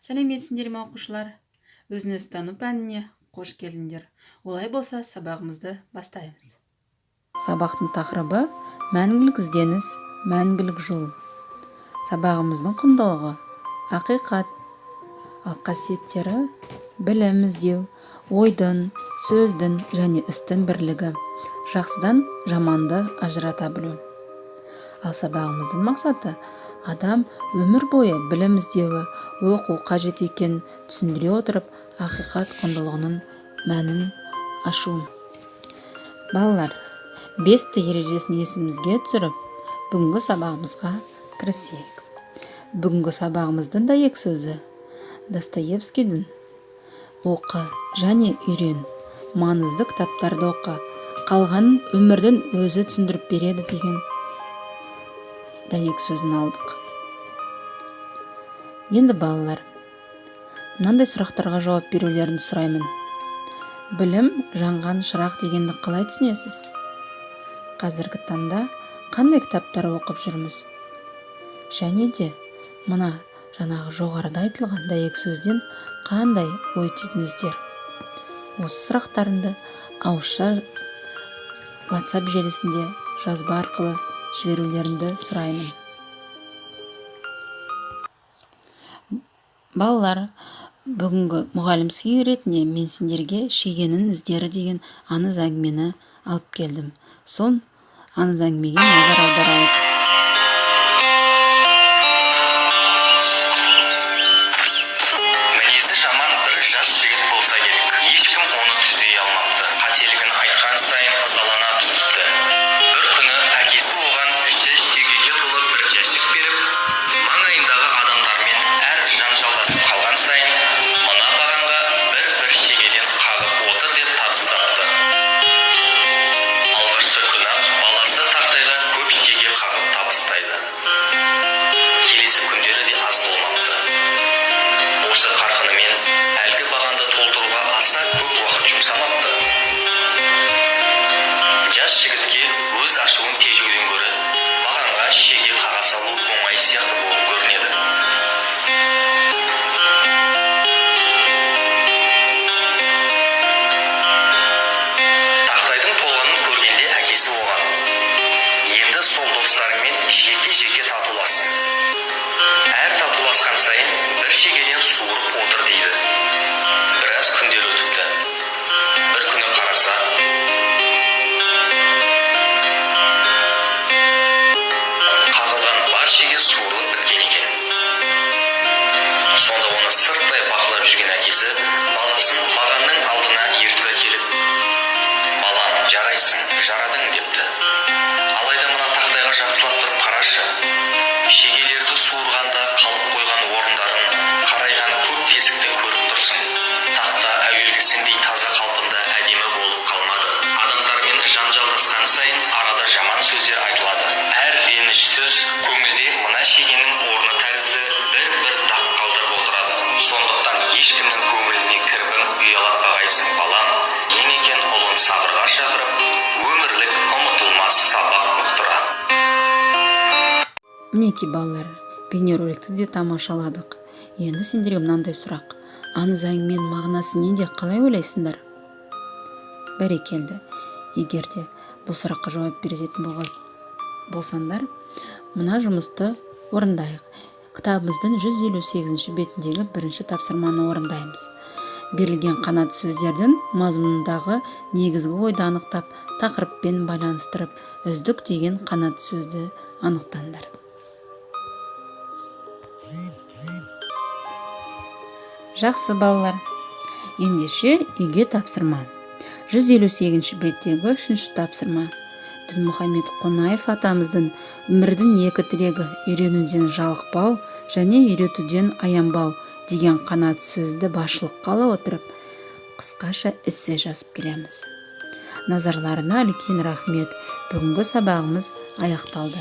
Сәлеметсіңдер ме, оқушылар? Өзін өзі тану пәніне қош келдіңдер. Олай болса, сабағымызды бастаймыз. Сабақтың тақырыбы мәңгілік ізденіс, мәңгілік жол. Сабағымыздың құндылығы ақиқат, ал қасиеттері білім іздеу, ойдың, сөздің және істің бірлігі, жақсыдан жаманды ажырата білу. Ал сабағымыздың мақсаты адам өмір бойы білім іздеуі, оқу қажет екенін түсіндіре отырып, ақиқат құндылығының мәнін ашу. Балалар, 5 ережесін есімізге түсіріп, бүгінгі сабағымызға кірісейік. Бүгінгі сабағымыздың дәйек сөзі Достоевскийдің оқы және үйрен, маңызды кітаптарды оқы, қалғанын өмірдің өзі түсіндіріп береді деген дәйек сөзін алдық. Енді балалар, мынандай сұрақтарға жауап берулерін сұраймын. Білім жанған шырақ дегенді қалай түсінесіз? Қазіргі таңда қандай кітаптар оқып жүрміз? Және де мына жаңағы жоғарыда айтылған дәйек сөзден қандай ой түйдіңіздер? Осы сұрақтарыңды ауызша WhatsApp желісінде жазба арқылы жіберулеріңді сұраймын. Балалар, бүгінгі мұғалім сый ретінде мен сендерге Шегенің іздері деген аңыз әңгімені алып келдім. Сол аңыз әңгімеге назар аударайық. Мінезі жаман бір жас жігіт болса керек. Ешкім оны түзей алмапты. Қателігін айтқан сайын ызалана түсіпті. Бір күні әкесі оған іші шегеге толы бір жәшік беріп, маңайындағы адамдармен әр жанжалдасып қалған сайын мына бағанға бір-бір шегеден қағып отыр деп табыстапты. Алғашқы күні-ақ баласы тақтайға көп шеге қағып табыстайды. Келесі күндері де аз болмапты. Осы қарқынымен әлгі бағанды толтыруға аса көп уақыт жұмсамапты. Жас жігітке өз ашуын тежеуден гөрі бағанға шеге қаға салу оңай сияқты болып көрінеді. Тақтайдың толғанын көргенде әкесі оған: "Енді сол достарыңмен жеке-жеке татулас. Әр татуласқан сайын бір шегеден суырып отыр" дейді. Біраз күндер өтіпті. Бір күні қараса, қағылған бар шеге суырылып біткен екен. Сонда оны сырттай бақылап жүрген әкесі баласын бағанның алдына ертіп әкеліп, "Балам, жарайсың, жарадың" депті. "Алайда мына тақтайға жақсылап тұрып қарашы. Шегелерді суырғанда қалып қойған орындарын, қарайған көп тесікті көріп тұрсың. Тақта әуелгісіндей таза қалпында әдемі болып қалмады. Адамдармен жанжалдасқан сайын арада жаман сөздер айтылады. Әр реніш сөз көңілде мына шегенің орны тәрізді бір-бір дақ қалдырып отырады. Сондықтан ешкімнің көңіліне кірбің ұялатпағайсың, балам" деген екен ұлын сабырға шақырып, өмірлік ұмытылмас сабақ ұқтыра. Мінекей, балалар, бейнероликті де тамашаладық. Енді сендерге мынандай сұрақ. Аңыз әңгіменің мағынасы неде, қалай ойлайсыңдар? Бәрекелді. Егер де бұл сұраққа жауап беретін болсаңдар, мына жұмысты орындайық. Кітабымыздың 158 бетіндегі бірінші тапсырманы орындаймыз. Берілген қанат сөздердің мазмұнындағы негізгі ойды анықтап, тақырыппен байланыстырып, үздік деген қанат сөзді анықтаңдар. Жақсы, балалар. Ендеше үйге тапсырма. 158 беттегі үшінші тапсырма. Дінмұхамед Қонаев атамыздың өмірдің екі тілегі үйренуден жалықпау және үйретуден аянбау деген қанат сөзді басшылыққа ала отырып, қысқаша эссе жазып келеміз. Назарларына үлкен рахмет. Бүгінгі сабағымыз аяқталды.